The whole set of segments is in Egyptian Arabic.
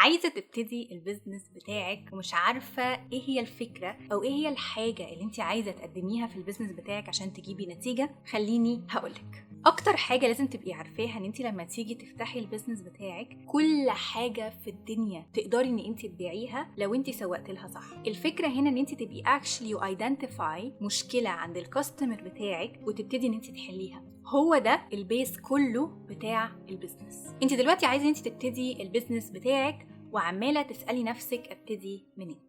عايزه تبتدي ال business بتاعك ومش عارفه ايه هي الفكرة او ايه هي الحاجة اللي انت عايزه تقدميها في ال business بتاعك عشان تجيبي نتيجة؟ خليني هقولك. اكتر حاجة لازم تبقي عارفاها ان انت لما تيجي تفتحي ال business بتاعك كل حاجة في الدنيا تقدري ان انت تبيعيها لو انت سوقت لها صح. الفكرة هنا ان انت تبقي actually identify مشكلة عند ال customer بتاعك وتبتدي ان انت تحليها. هو ده ال base كله بتاع ال business. انت دلوقتي عايزه انت تبتدي ال business بتاعك وعماله تسالي نفسك ابتدي منين؟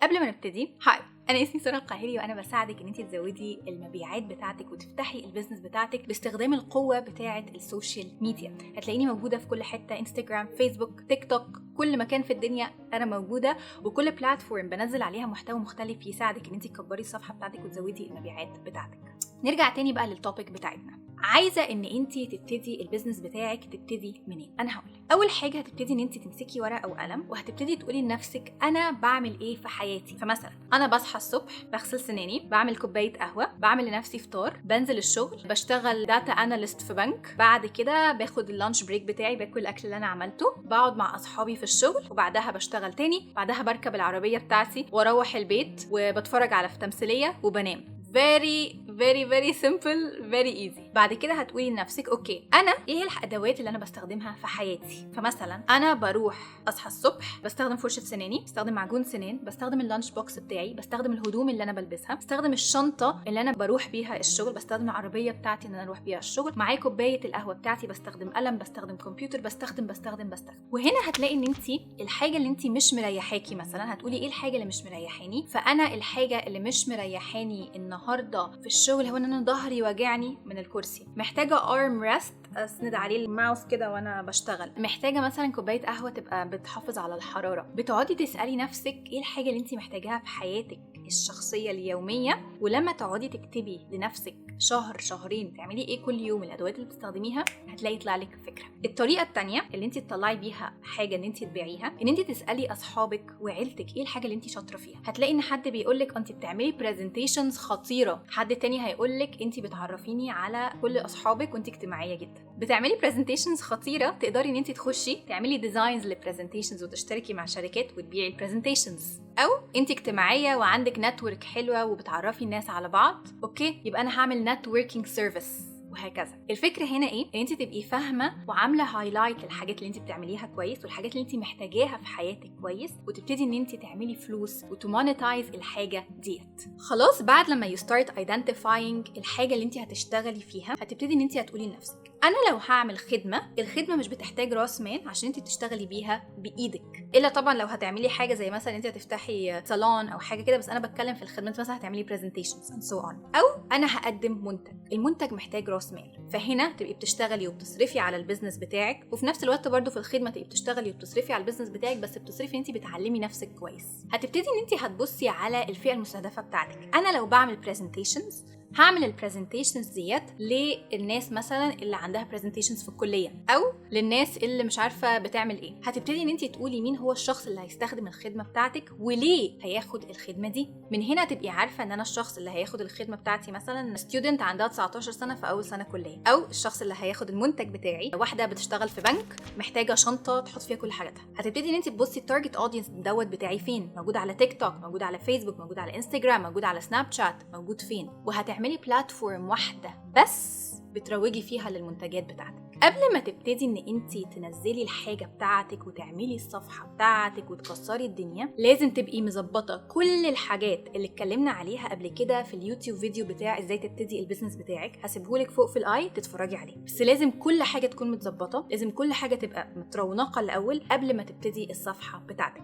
قبل ما نبتدي، hi، انا اسمي ساره القاهري وانا بساعدك ان انت تزودي المبيعات بتاعتك وتفتحي ال business بتاعتك باستخدام القوة بتاعه ال social media. هتلاقيني موجودة في كل حتة، انستجرام، فيسبوك، تيك توك، كل مكان في الدنيا انا موجودة، وكل platform بنزل عليها محتوى مختلف يساعدك ان انت تكبري الصفحة بتاعتك وتزودي المبيعات بتاعتك. نرجع تاني بقى لل topic بتاعتنا. عايزه ان انت تبتدي ال business بتاعك، تبتدي منين؟ انا هقولك. اول حاجة هتبتدي ان انت تمسكي ورقة وقلم وهتبتدي تقولي لنفسك انا بعمل ايه في حياتي. فمثلا انا بصحى الصبح، بغسل سناني، بعمل كوباية قهوة، بعمل لنفسي فطار، بنزل الشغل، بشتغل data analyst في بنك، بعد كده باخد ال lunch break بتاعي، باكل الاكل اللي انا عملته، بقعد مع اصحابي في الشغل، وبعدها بشتغل تاني، بعدها بركب العربية بتاعتي واروح البيت وبتفرج على تمثيلية وبنام. very very very simple، very easy. بعد كده هتقولي لنفسك okay، انا ايه الادوات اللي انا بستخدمها في حياتي؟ فمثلا انا بروح اصحى الصبح، بستخدم فرشه سناني، بستخدم معجون سنان، بستخدم ال lunch box بتاعي، بستخدم الهدوم اللي انا بلبسها، بستخدم الشنطة اللي انا بروح بيها الشغل، بستخدم العربية بتاعتي ان انا اروح بيها الشغل، معايا كوباية القهوة بتاعتي، بستخدم قلم، بستخدم كمبيوتر، بستخدم بستخدم بستخدم. وهنا هتلاقي ان انت الحاجة اللي انت مش مريحاكي، مثلا هتقولي ايه الحاجة اللي مش مريحاني؟ فانا الحاجة اللي مش مريحاني النهارده في الشغل هو ان انا ظهري واجعني من الكرسي، محتاجه arm rest اسند عليه الماوس كده وانا بشتغل، محتاجه مثلا كوباية قهوة تبقى بتحافظ على الحرارة. بتقعدي تسالي نفسك ايه الحاجة اللي انت محتاجاها في حياتك الشخصية اليومية، ولما تقعدي تكتبي لنفسك شهر شهرين تعملي ايه كل يوم، الادوات اللي بتستخدميها، هتلاقي يطلع لك فكرة. الطريقة الثانية اللي انت تطلعي بيها حاجة ان انت تبيعيها، ان انت تسالي اصحابك وعيلتك ايه الحاجة اللي انت شاطرة فيها. هتلاقي ان حد بيقول لك انت بتعملي presentations خطيرة، حد تاني هيقول لك انت بتعرفيني على كل اصحابك وانت اجتماعية جدا، بتعملي presentations خطيرة، تقدري ان انت تخشي تعملي designs لل presentations وتشتركي مع شركات وتبيعي ال presentations. او انت اجتماعية وعندك network حلوة وبتعرفي الناس على بعض، okay يبقى انا هعمل networking service، وهكذا. الفكرة هنا ايه؟ ان انت تبقي فاهمه وعامله highlight للحاجات اللي انت بتعمليها كويس والحاجات اللي انت محتاجاها في حياتك كويس، وتبتدي ان انت تعملي فلوس وت monetize الحاجة ديت. خلاص بعد لما you start identifying الحاجة اللي انت هتشتغلي فيها، هتبتدي ان انت هتقولي لنفسك انا لو هعمل خدمة، الخدمة مش بتحتاج راس مال عشان انت تشتغلي بيها بايدك، الا طبعا لو هتعملي حاجة زي مثلا انت هتفتحي صالون او حاجة كده، بس انا بتكلم في الخدمة، انت مثلا هتعملي presentations and so on. او انا هقدم منتج، المنتج محتاج راس مال، فهنا تبقي بتشتغلي وبتصرفي على ال business بتاعك، وفي نفس الوقت برده في الخدمة تبقي بتشتغلي وبتصرفي على ال business بتاعك، بس بتصرفي انت بتعلمي نفسك كويس. هتبتدي ان انت هتبصي على الفئة المستهدفة بتاعتك. انا لو بعمل presentations، هعمل ال presentations ديت للناس مثلا اللي عندها presentations في الكلية، او للناس اللي مش عارفه بتعمل ايه. هتبتدي ان انت تقولي مين هو الشخص اللي هيستخدم الخدمة بتاعتك وليه هياخد الخدمة دي. من هنا تبقي عارفه ان انا الشخص اللي هياخد الخدمة بتاعتي مثلا student عندها 19 سنة في اول سنة كليه، او الشخص اللي هياخد المنتج بتاعي واحدة بتشتغل في بنك محتاجه شنطه تحط فيها كل حاجاتها. هتبتدي ان انت تبصي ال target audience دوت بتاعي فين، موجود على تيك توك، موجود على فيسبوك، موجود على انستجرام، موجود على سناب شات، موجود فين، وهتعملي platform واحدة بس بتروجي فيها للمنتجات بتاعتك. قبل ما تبتدي ان انت تنزلي الحاجة بتاعتك وتعملي الصفحة بتاعتك وتكسري الدنيا، لازم تبقي مظبطه كل الحاجات اللي اتكلمنا عليها قبل كده في اليوتيوب فيديو بتاع ازاي تبتدي ال business بتاعك، هسيبهولك فوق في ال i تتفرجي عليه. بس لازم كل حاجة تكون متظبطه، لازم كل حاجة تبقى مترونقه الاول قبل ما تبتدي الصفحة بتاعتك.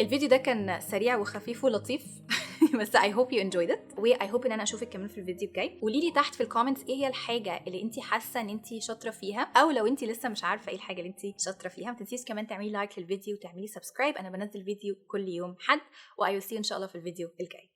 الفيديو ده كان سريع وخفيف ولطيف بس I hope you enjoyed it، و I hope ان انا اشوفك كمان في الفيديو الجاي. قولي لي تحت في ال comments ايه هي الحاجة اللي انت حاسه ان انت شاطرة فيها، او لو انت لسه مش عارفه ايه الحاجة اللي انت شاطرة فيها. ما تنسيش كمان تعملي like للفيديو وتعملي subscribe، انا بنزل فيديو كل يوم حد، و I will see you ان شاء الله في الفيديو الجاي.